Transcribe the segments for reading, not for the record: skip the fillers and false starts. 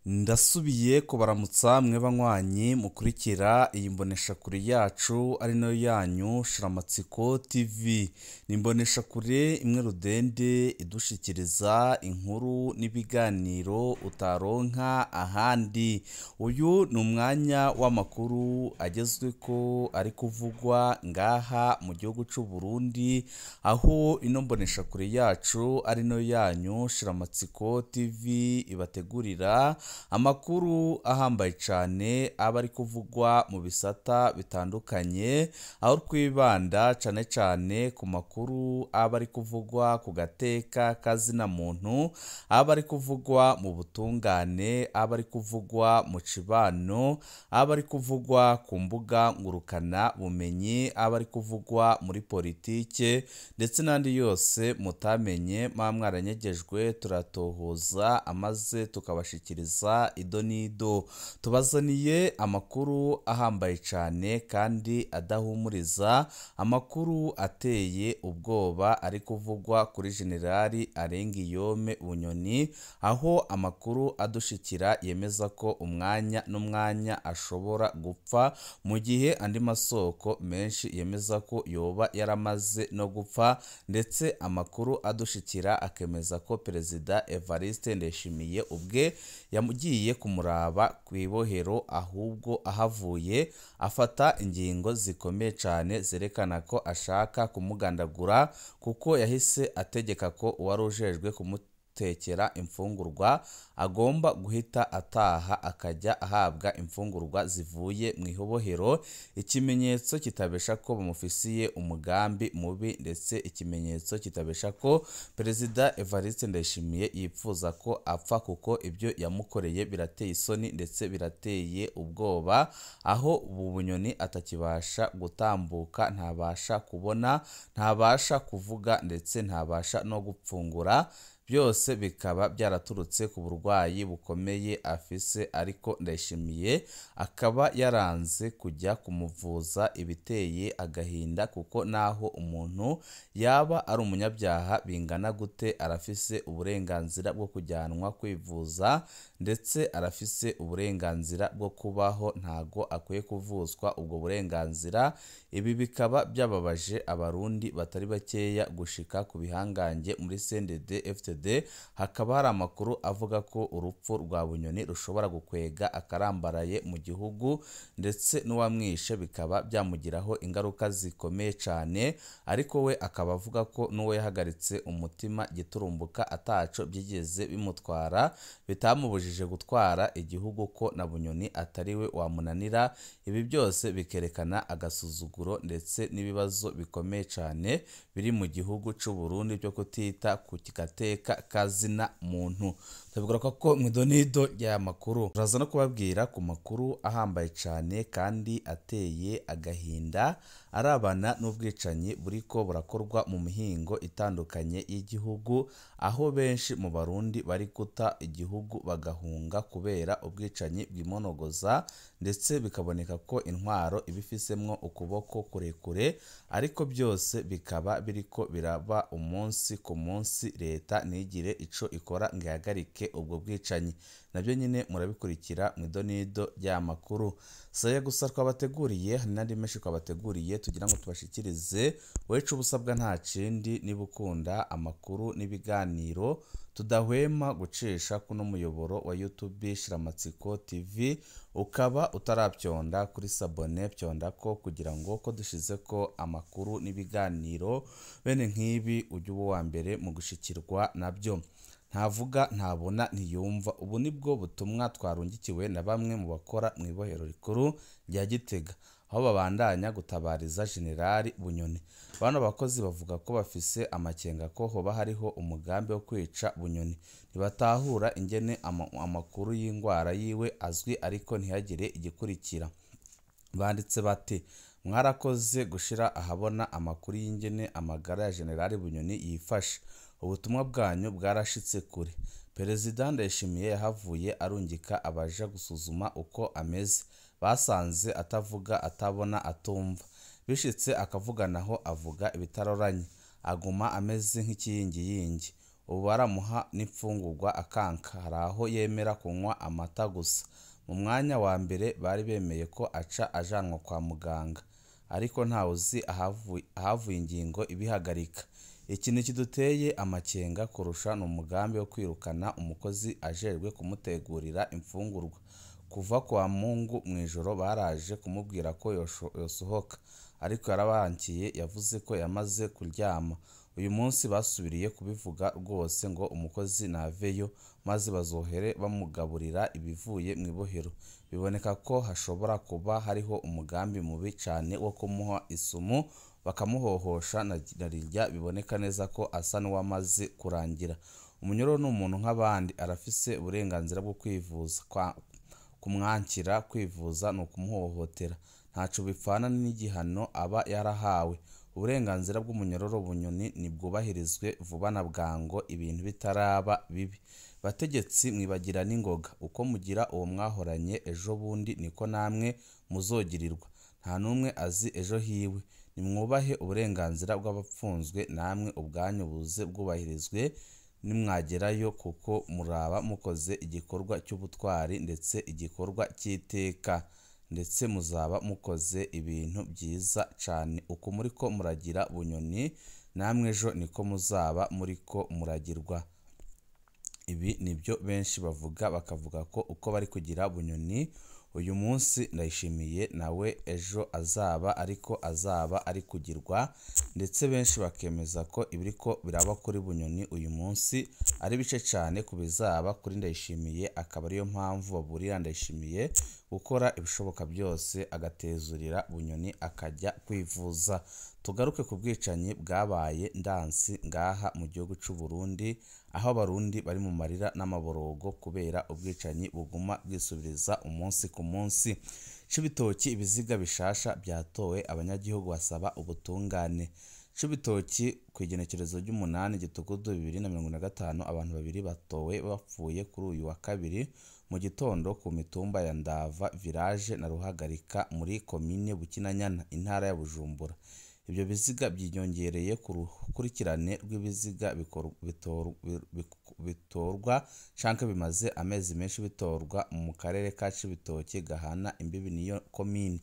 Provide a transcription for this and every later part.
Ndasubiye kubaramutsa mwe banywanyi mukurikira iyi mboneshakure yacu ari nayo yanyu Shiramatsiko TV. Ni imboneshakure imwe rudende idushikiriza inkuru n'ibiganiro utaronka ahandi. Uyu ni umwanya w'amakuru agezweko ari kuvugwa ngaha mu gihugu c'u Burundi, aho ino mboneshakure yacu ari nayo yanyu Shiramatsiko TV ibategurira amakuru ahambaye cane aba ari kuvugwa mu bisata bitandukanye, aho twibanda cane cane ku makuru aba ari kuvugwa ku gateka kazina muntu, aba ari kuvugwa mu butungane, aba ari kuvugwa mu cibano, aba ari kuvugwa ku mbuga ngurukana bumenyi, aba ari kuvugwa muri politike ndetse n'andi yose mutamenye muba mwaranyegejwe, turatohoza amaze tukabashikiriza ido n'ido. Tubazaniye amakuru ahambaye cane kandi adahumuriza, amakuru ateye ubwoba ari kuvugwa kuri Generali Arengiyome Bunyoni, aho amakuru adushikira yemeza ko umwanya n'umwanya ashobora gupfa, mu gihe andi masoko menshi yemeza ko yoba yaramaze no gupfa, ndetse amakuru adushikira akemeza ko Perezida Evariste Ndayishimiye ubwe yamugiye kumuraba kw'ibohero, ahubwo ahavuye afata ingingo zikomeye cane zerekana ko ashaka kumugandagura, kuko yahise ategeka ko uwari ujejwe kumutekera imfungurwa agomba guhita ataha akajya ahabwa imfungurwa zivuye mu ibohero, ikimenyetso kitabesha ko bamufisiye umugambi mubi, ndetse ikimenyetso kitabesha ko Perezida Evariste Ndayishimiye yipfuza ko apfa, kuko ibyo yamukoreye birateye isoni ndetse birateye ubwoba, aho ubu Bunyoni atakibasha gutambuka, ntabasha kubona, ntabasha kuvuga ndetse ntabasha no gupfungura, byose bikaba byaraturutse ku burwayi bukomeye afise, ariko Ndayishimiye akaba yaranze kujya kumuvuza, ibiteye agahinda kuko naho umuntu yaba ari umunyabyaha bingana gute, arafise uburenganzira bwo kujyanwa kwivuza, ndetse arafise uburenganzira bwo kubaho, ntago akwiye kuvuzwa ubwo burenganzira. Ibi bikaba byababaje abarundi batari bakeya gushika ku bihangange muri CNDD FDD. Hakaba hari amakuru avuga ko urupfu rwa Bunyoni rushobora gukwega akarambaraye mu gihugu, ndetse n'uwamwishe bikaba byamugiraho ingaruka zikomeye cane, ariko we akaba avuga ko n'uwo yahagaritse umutima giturumbuka ataco byigeze bimutwara, bitamubujije gutwara igihugu, ko na Bunyoni atari we wamunanira. Ibi byose bikerekana agasuzuguro ndetse n'ibibazo bikomeye cane biri mu gihugu c'u Burundi byo kutita ku gateka kazina muntu. Tubigaruka ko mu idonido ry'aya makuru turaza no kubabwira ku makuru ahambaye cane kandi ateye agahinda arabana n'ubwicanyi buriko burakorwa mu mihingo itandukanye y'igihugu, aho benshi mu Barundi bari guta igihugu bagahunga kubera ubwicanyi bwimonogoza, ndetse bikaboneka ko intwaro ibifisemwo ukuboko kurekure, ariko byose bikaba biriko biraba umunsi ku munsi, leta ntigire ico ikora ngo ihagarike ubwo bwicanyi. Nabyo nyine murabikurikira mu idonido ry'amakuru. Saya gusa twabateguriye, hari n'andi menshi twabateguriye tugira ngo tubashikirize. Wecu ubusabwa nta kindi, niba ukunda amakuru n'ibiganiro tudahwema gucisha kuno muyoboro wa YouTube Shiramatsiko TV, ukaba utarabyonda kuri sabone, pyonda ko kugira ngo ko dushize ko amakuru n'ibiganiro bene nk'ibi ujye uba uwa mbere mu gushikirwa nabyo. Ntavuga, ntabona, ntiyumva. Ubu nibwo butumwa twarungikiwe na bamwe mu bakora mu ibohero rikuru rya Gitega, aho babandanya gutabariza Generali Bunyoni. Bano bakozi bavuga ko bafise amakenga ko hoba hariho umugambi wo kwica Bunyoni. Ntibatahura ingene amakuru y'ingwara yiwe azwi, ariko ntihagire igikurikira. Banditse bati: mwarakoze gushira ahabona amakuru y'ingene amagara ya Generali Bunyoni yifashe. Ubutumwa bwanyu bwarashitse kure. Perezida Ndayishimiye yahavuye arungika abaja gusuzuma uko ameze, basanze atavuga, atabona, atumva. Bishitse akavuganaho avuga ibitaroranye, aguma ameze nk'ikiyingiyingi. Ubu baramuha n'imfungurwa akanka, hari aho yemera kunywa amata gusa. Mu mwanya wa mbere bari bemeye ko aca ajanwa kwa muganga, ariko ntawe uzi ahavuye ingingo ibihagarika. Ikintu kiduteye amakenga kurusha ni umugambi wo kwirukana umukozi ajejwe kumutegurira imfungurwa. Kuva kwa Mungu mw'ijoro baraje kumubwira ko yosohoka, ariko yarabankiye, yavuze ko yamaze kuryama. Uyu munsi basubiriye kubivuga rwose ngo umukozi naveyo, maze bazohere bamugaburira ibivuye mw'ibohero. Biboneka ko hashobora kuba hariho umugambi mubi cane wo kumuha isumu bakamuhohosha na rirya biboneka neza ko asa n'uwamaze kurangira. Umunyororo ni umuntu nk'abandi, arafise uburenganzira bwo kwivuza. Kumwankira kwivuza ni ukumuhohotera, ntaco bipfana n'igihano aba yarahawe. Uburenganzira bw'umunyororo Bunyoni nibwubahirizwe vuba na bwango ibintu bitaraba bibi. Bategetsi mwibagira n'ingoga, uko mugira uwo mwahoranye ejo bundi niko namwe muzogirirwa. Nta n'umwe azi ejo hiwe. Nimwubahe uburenganzira bw'abapfunzwe, namwe ubwanyu buze bwubahirizwe nimwagerayo, kuko muraba mukoze igikorwa cy'ubutwari ndetse igikorwa cy'iteka, ndetse muzaba mukoze ibintu byiza cane. Uko muriko muragira Bunyoni, namwe ejo niko muzaba muriko muragirwa. Ibi nibyo benshi bavuga, bakavuga ko uko bari kugira Bunyoni uyu munsi Ndayishimiye nawe ejo azaba ariko azaba ari kugirwa, ndetse benshi bakemeza ko ibiriko biraba kuri Bunyoni uyu munsi ari bice cane ku bizaba kuri Ndayishimiye, akaba ariyo mpamvu baburira Ndayishimiye gukora ibishoboka byose agatezurira Bunyoni akajya kwivuza. Tugaruke ku bwicanyi bwabaye ndansi ngaha mu gihugu c'u Burundi, aho abarundi bari mu marira n'amaborogo kubera ubwicanyi buguma bwisubiriza umunsi ku munsi. Cibitoki ibiziga bishasha byatowe, abanyagihugu basaba ubutungane. Cibitoki ku igenekerezo ry'umunani Gitugudu 2025, abantu babiri batowe bapfuye kuri uyu wa kabiri mu gitondo ku mitumba ya Ndava Village na Ruhagarika muri komine Bukinanyana, intara ya Bujumbura. Ibyo biziga byiyongereye ku rukurikirane rw'ibiziga bitorwa canke bimaze amezi menshi bitorwa mu karere ka Cibitoki gahana imbibi n'iyo komine.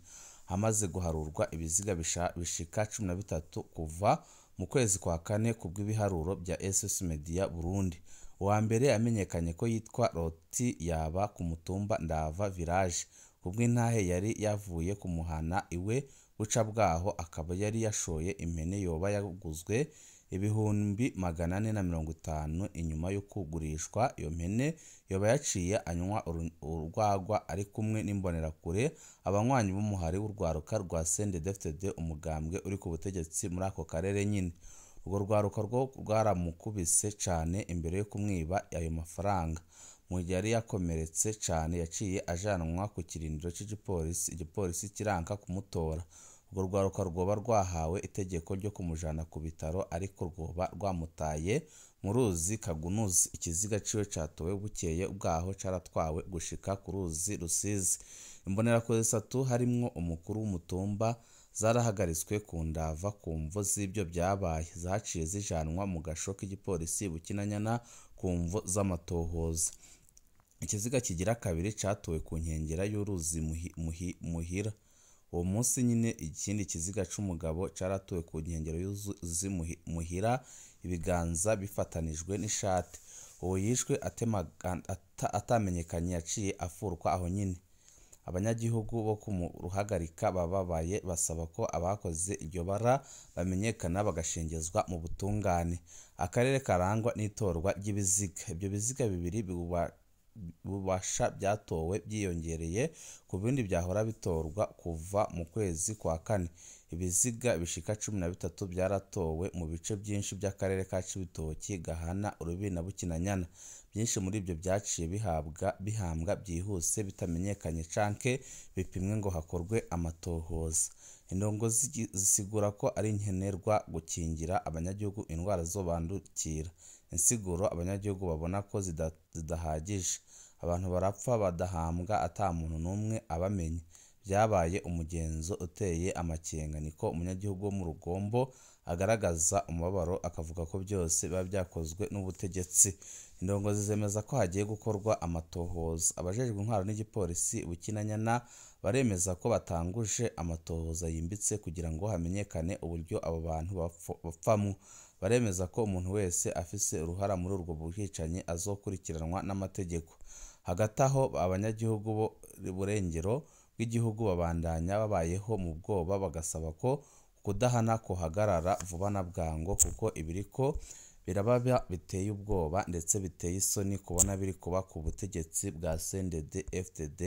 Hamaze guharurwa ibiziga bishika 13 kuva mu kwezi kwa kane kubw'ibiharuro bya SS Media Burundi. Uwa mbere yamenyekanye ko yitwa Roti yaba ku mutumba Ndava Village, kubw'intahe yari yavuye kumuhana iwe buca bwaho, akaba yari yashoye impene yoba yaguzwe 450,000 inyuma yo kugurishwa. Iyo mpene yoba yaciye anywa urwagwa ari kumwe n'imbonerakure, abanywanyi b'umuhari w'urwaruka rwa CNDD-FDD, umugambwe uri ku butegetsi muri ako karere nyine. Urwo rwaruka rwo rwaramukubise cane imbere yo kumwiba ayo mafaranga. Mu gihe yari yakomeretse cane yaciye ajanwa ku kirindiro c'igipolisi, igipolisi kiranka kumutora. Urwo rwaruka rwoba rwahawe itegeko ryo kumujana ku bitaro, ariko rwoba rwamutaye mu ruzi Kagunuzi. Ikiziga ciwe catowe bukeye bwaho caratwawe gushika ku ruzi Rusizi. Imbonerakure zitatu harimwo umukuru w'umutumba zarahagaritswe ku Ndava ku mvo z'ibyo byabaye, zaciye zijanwa mu gasho k'igipolisi Bukinanyana ku mvo z'amatohoza. Ikiziga kigira kabiri catowe ku nkengera y'uruzi Muhira. Uwo munsi nyine ikindi kiziga c'umugabo caratowe ku nkengero y'uruzi Muhira, ibiganza bifatanijwe n'ishati. Uwo yishwe atamenyekanye yaciye afurwa aho nyine. Abanyagihugu bo ku Ruhagarika bababaye basaba ko abakoze iryo bara bamenyekana bagashengezwa mu butungane. Akarere karangwa n'itorwa ry'ibiziga. Ibyo biziga bibiri bubasha byatowe byiyongereye ku bindi byahora bitorwa kuva mu kwezi kwa kane. Ibiziga bishika 13 byaratowe mu bice byinshi by'akarere ka Cibitoki gahana urubibi na Bukinanyana. Byinshi muri ibyo byaciye bihambwa byihuse bitamenyekanye canke bipimwe ngo hakorwe amatohoza. Indongo zisigura ko ari nkenerwa gukingira abanyagihugu indwara zobandukira. Insiguro abanyagihugu babona ko zidahagije. Abantu barapfa badahambwa ata muntu n'umwe abamenye. Byabaye umugenzo uteye amakenga, niko umunyagihugu wo mu Rugombo agaragaza umubabaro, akavuga ko byose biba byakozwe n'ubutegetsi. Indongozi zemeza ko hagiye gukorwa amatohoza. Abajejwe intwaro n'igipolisi Bukinanyana baremeza ko batanguje amatohoza yimbitse kugira ngo hamenyekane uburyo abo bantu bapfamwo. Baremeza ko umuntu wese afise uruhara muri urwo bwicanyi azokurikiranwa n'amategeko. Hagati aho abanyagihugu bo burengero bw'igihugu babandanya babayeho mu bwoba, bagasaba ko kudahana kuhagarara vuba na bwango, kuko ibiriko biraba biteye ubwoba ndetse biteye isoni kubona biri kuba ku butegetsi bwa CNDD-FDD,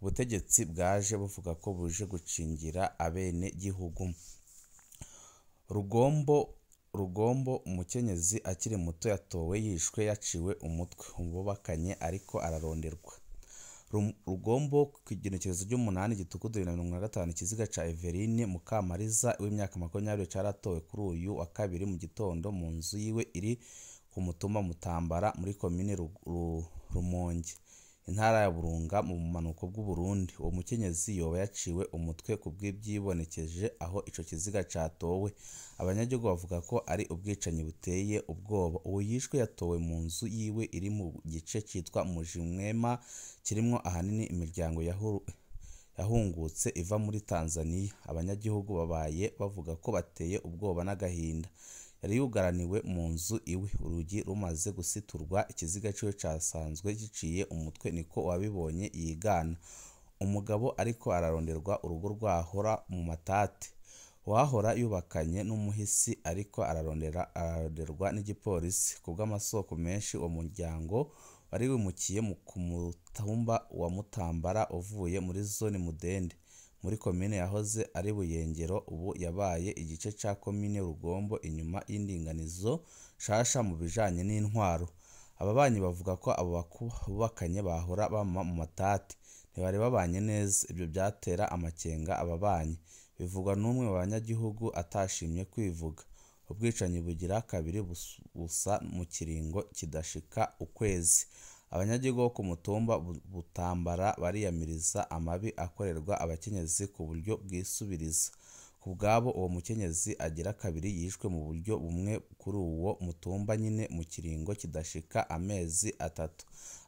ubutegetsi bwaje buvuga ko buje gucingira abene gihugu. Rugombo umukenyezi akiri muto yatowe yishwe yaciwe umutwe, umubakanye ariko araronderwa. Rugombo ku igenekerezo ry'umunani Gitugudu 2025, ikiziga ca Everine Mukamariza w'imyaka 20 caratowe kuri uyu wa kabiri mu gitondo mu nzu yiwe iri ku mutumba Mutambara muri komine Rumonge, intara ya Burunga mu bumanuko bw'Uburundi. Uwo mukenyezi yoba yaciwe umutwe ku bw'ivyibonekeje aho ico kiziga catowe. Abanyagihugu bavuga ko ari ubwicanyi buteye ubwoba. Uwo yishwe yatowe mu nzu yiwe iri mu gice citwa Mujimwema, kirimwo ahanini imiryango yahungutse iva muri Tanzania. Abanyagihugu babaye bavuga ko bateye ubwoba n'agahinda. Yari yugaraniwe mu nzu iwe, urugi rumaze gusiturwa, ikiziga ciwe casanzwe giciye umutwe, niko uwabibonye yigana. Umugabo ariko araronderwa urugo rwahora mu matate. Uwahora yubakanye n'umuhisi ariko araronderwa n'igipolisi. Ku bw'amasoko menshi, uwo muryango wari wimukiye ku mutumba wa Mutambara uvuye muri zone Mudende muri komine yahoze ari Buyengero, ubu yabaye igice ca komine Rugombo inyuma y'indinganizo nshasha mu bijanye n'intwaro. Ababanyi bavuga ko abo bubakanye bahora bama mu matate, ntibari babanye neza. Ibyo byatera amakenga ababanyi, bivugwa n'umwe mu banyagihugu atashimye kwivuga. Ubwicanyi bugira kabiri busa mu kiringo kidashika ukwezi. Abanyagihugu bo ku mutumba Butambara bariyamiriza amabi akorerwa abakenyezi ku buryo bwisubiriza. Ku bwabo, uwo mukenyezi agira kabiri yishwe mu buryo bumwe kuri uwo mutumba nyine mu kiringo kidashika amezi 3.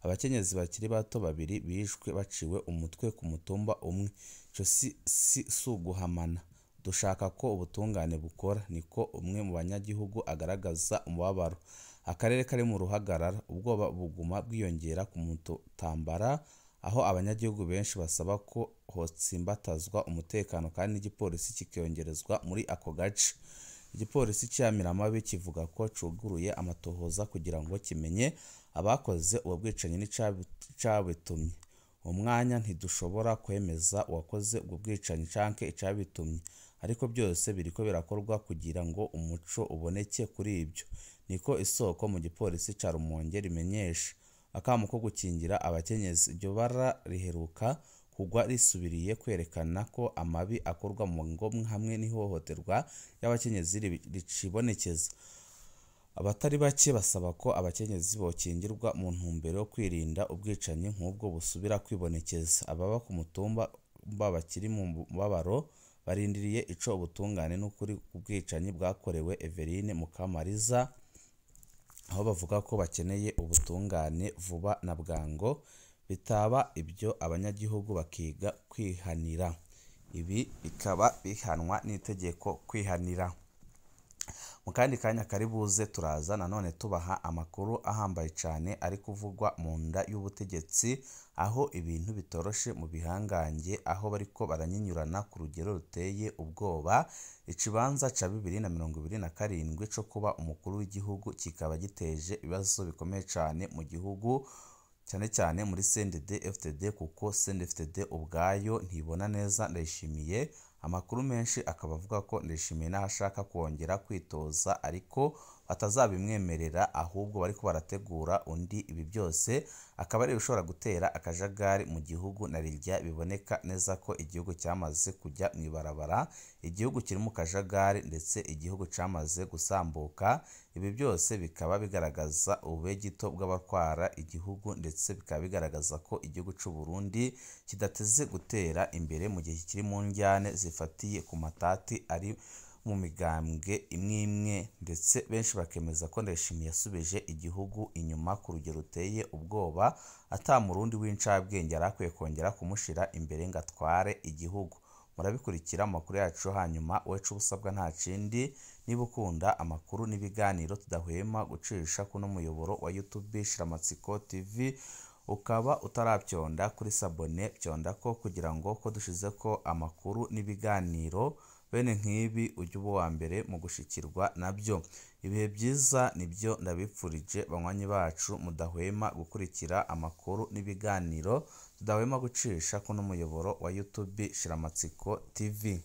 Abakenyezi bakiri bato babiri bishwe baciwe umutwe ku mutumba umwe. Ico si uguhamana, dushaka ko ubutungane bukora, niko umwe mu banyagihugu agaragaza umubabaro. Akarere kari mu ruhagarara, ubwoba buguma bwiyongera ku Mutambara, aho abanyagihugu benshi basaba ko hotsimbatazwa umutekano kandi n'igipolisi kikiyongerezwa muri ako gace. Igipolisi c'Iyamiramabi kivuga ko cuguruye amatohoza kugira ngo kimenye abakoze ubwo bwicanyi n'icabitumye. Uwo mwanya ntidushobora kwemeza uwakoze ubwo bwicanyi canke icabitumye, ariko byose biriko birakorwa kugira ngo umuco uboneke kuri ibyo, niko isoko mu gipolisi ca Rumonge rimenyesha. Akamo ko gukingira abakenyezi, iryo bara riheruka kugwa risubiriye kwerekana ko amabi akorwa mu ngo hamwe n'ihohoterwa y'abakenyezi ricibonekeza. Abatari bake basaba ko abakenyezi bokingirwa mu ntumbero yo kwirinda ubwicanyi nk'ubwo busubira kwibonekeza. Ababa ku mutumba bakiri mu mubabaro barindiriye ico ubutungane n'ukuri ku bwicanyi bwakorewe Everine Mukamariza, aho bavuga ko bakeneye ubutungane vuba na bwango, bitaba ibyo abanyagihugu bakiga kwihanira. Ibi bikaba bihanwa n'itegeko kwihanira. Mu kandi kanya kari buze turaza nanone tubaha amakuru ahambaye cane ari kuvugwa mu nda y'ubutegetsi, aho ibintu bitoroshe mu bihangange, aho bariko baranyinyurana ku rugero ruteye ubwoba. Ikibanza ca 2027 co kuba umukuru w'igihugu kikaba giteje ibibazo bikomeye cane mu gihugu, cyane cyane muri CNDD-FDD, kuko CNDD-FDD ubwayo ntibona neza Ndayishimiye. Amakuru menshi akaba avuga ko Ndayishimiye n'aho ashaka kongera kwitoza, ariko batazabimwemerera, ahubwo bariko barategura undi. Ibi byose akaba ari ibishobora gutera akajagari mu gihugu, na rirya biboneka neza ko igihugu cyamaze kujya mu ibarabara, igihugu kiri mu kajagari ndetse igihugu cyamaze gusambuka. Ibi byose bikaba bigaragaza ububegito bw'abatwara igihugu, ndetse bikaba bigaragaza ko igihugu cy'u Burundi kidateze gutera imbere mu gihe kiri mu njyane zifatiye ku matati ari mu migambwe imwe imwe, ndetse benshi bakemeza ko Ndayishimiye yasubije igihugu inyuma ku rugero ruteye ubwoba, ata murundi w'incabwenge yari akwiye kongera kumushira imbere ngo atware igihugu. Murabikurikira amakuru yacu, hanyuma wecu ubusabwa nta kindi, niba ukunda amakuru n'ibiganiro tudahwema gucisha kuno muyoboro wa YouTube Shiramatsiko TV, ukaba utarabyonda kuri sabone, byonda ko kugira ngo ko dushize ko amakuru n'ibiganiro bene nk'ibi ujye uba uwa mbere mu gushikirwa nabyo. Ibihe byiza nibyo ndabipfurije banywanyi bacu mudahwema gukurikira amakuru n'ibiganiro tudahwema gucisha kuno muyoboro wa YouTube Shiramatsiko TV.